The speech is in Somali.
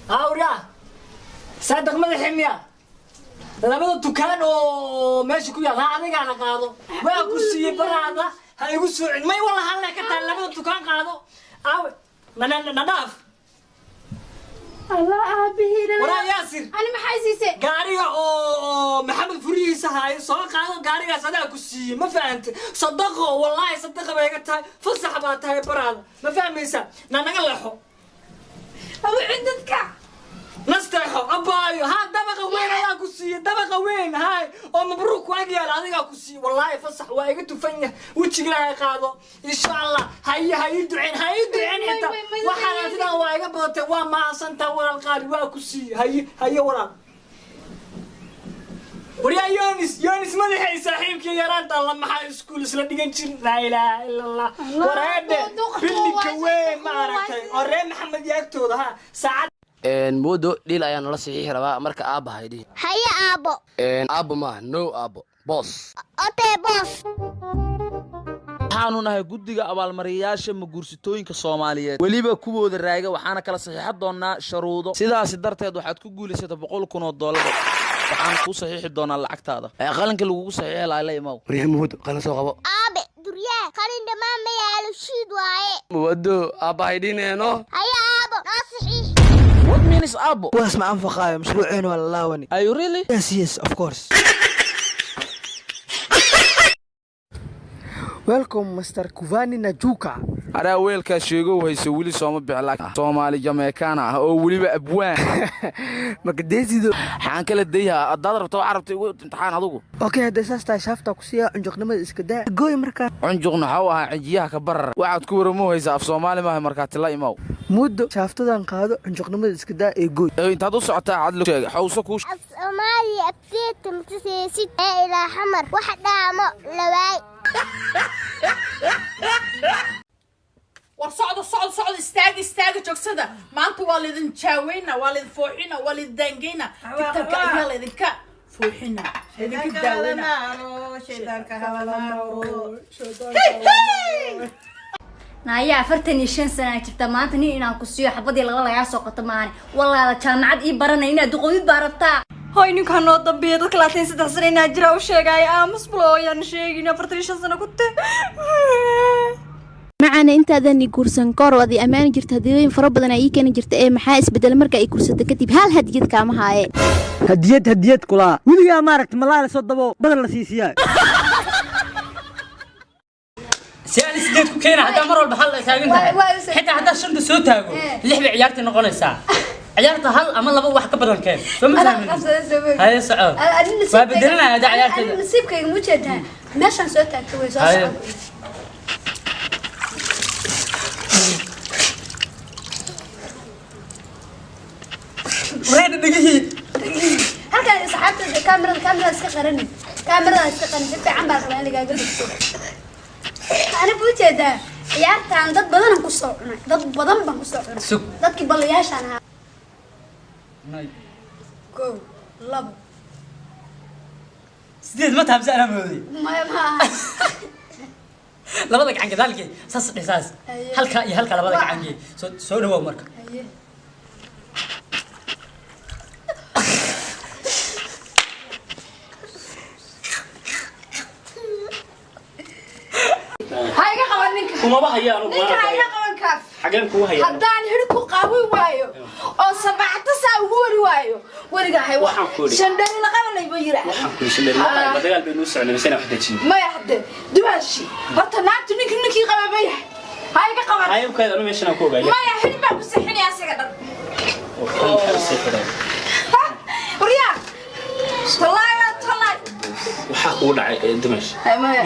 Awra saadiq madaxi miya labada dukaan oo meesha ku yaal ha adigaana qaado waa ku siiyey baraada ha igu soo cin may wala halle ka tahay labada dukaan qaado aawe nadhaaf Allah aabihiina waraa Yaasir ani maxay siisay gaariga oo Maxamed furihiisa haayo soo qaado gaarigaas adaa ku siiyey ma fahantay sadaqo wallaahi sadaqa bay iga tahay fasax baa tahay baraada ma fahmaysaa na naga leexo abu cindadka nasteexo abaayo haa dabaqa weyn adaa ku siiyey dabaqa weyn haay oo mabruuq ku ag yaala adigaa ku siiyey wallaahi fasax waa iga tufan yahay wejiga ilaahay qaado insha allah haye ha ii duceen ha ii duceen xitaa waxaan sidaan waa iga badatay waa mahadsantaa walaal qaali waa ku siiyey haye haye walaal waryaa Yoonis Yoonis madaxay saaxiibkii yaraanta alla maxaa iskuul isla dhigan jirin laa ilaaha ila allah wareedhe billinka weyn ma aragtay oo reer Maxamed iyo agtooda ha saacad moodo dhiil ayaa nala saxiixi rabaa marka aabba haydhihi haye aabbo aabbo maaha no aabbo boos otee boos waxaanu nahay guddiga abaalmariyayaasha maguursitooyinka Soomaaliyeed weliba kuwooda raaga waxaana kala saxiixan doonaa sharuudo sidaas darteed waxaad ku guulaysatay $100,000 waxaan ku saxiixi doonaa lacagtaada ee qalinka lagugu saxiixi lahaa la imaw waryaha moodo qalin soo qabo aabe duryaa qalin dhammaan ma yaalo shiid waaye moodo aabba haydhineeno haye aabbo noo saxiix What means aabbo kuwaas ma anfaqaayo mashruuceenu waa la laawani Are you really? Yes, yes, of course. Welcome Mr. Kuvani Najuka. Araa weelkaa sheegow hayso weli sooma bixla Soomaali Jamaican ah oo weliba abwaan Makadeysido waxaan kala dayhaa haddaad rabto waxaad rabta igu imtixaan adigu Okay, hadday saas tahay shaaftaa ku siiyaa cunjuqnimada iska daa gooy markaa cunjuqna waxau ahaa cijiyaha ka barar waxaad ku waramo haysaa af Soomaali maaha markaa tila imaw muddo shaaftadan qaado cunjuqnimada iska daa ee gooy intaad u socotaa cad sheegay xawso ku af Soomaali afkeeta mataseysid ee ilaa xamar wax dhaamo lawaay war socdo socdo socdo istaaga istaaga joogsada maanta waa laydin jaaweyna waa laydin fooxina waa laydin daangeyna tiktok ayaa laydinka fooxina laydinka daaweyna naya 45 sano jirta maanta nin inaan ku siiyo xabadii laba laga soo qato maane walaala jaamacad ii baranay inaad duqoodid baa rabtaa hoy ninka noo dambeeya dadka 23 sano inaa jira u sheegay aamus bulo ayaan sheegin 45 sano ku te macana intaadan i guursan koor waad i ammaani jirta hadiyadooyin fara badan aa ii keeni jirta ee maxaa isbedelay marka ay guursato kadib hal hadiyad kaama haaye hadiyad hadiyad kulaa weligaa maaragta malaa la soo dabo badan la siisiyaa si aan sideed ku keena haddaa mar walba hal ay taagan tahay xitaa haddaa shanta soo taago lix bay ciyaartii noqonaysaa ciyaarta hal ama laba wax ka badan keen soo ma fahmin haye soco waa bedelanaya haddaa ciyaarteeda nasiibkayga ma jeedaa meeshaan soo taagto way soo Haye. socon wareedha dhegihii halkaan saxaabta kaamirada kaamirada iska qaranin kaamirada iska qarin si fiican baa rabaa in lagaaga dhigto ani buu jeedaa ciyaartan dad badan ku soo cunay dad badan baan ku soo cunay Sug. dadkii balayaashaan ahaa kow labo sideed ma tahay mise anaa mooday maya ma aha labada gacan gadaalkii saas dheh saas Haye. halka iyo halka labada gacankii soo soo dhawow marka Haye. Ha iga qaban ninka kumaba hayaan ninka ha iga qaban kaaf xageen kugu hayaan haddaan hidh ku qaawin waayo oo sabacta saa ugu wari waayo weriga hay Waxaan ku idhi. shandhari la qabanay buu yidhi waxaan ku shandhari la qaban dagaal baynu u soconay misena wax dejin maya hadde duwaashi horta naagtu ninka ninkii qaba ma yahay ha iga qaban hayabkeeda anu meeshan aan ku ogaaya maya hidh baan ku seexinaya asaga dhan oo kan maxaa u sii xidhay waryaa tallaahi waa tallaahi waxaa kugu dhacay dumash maya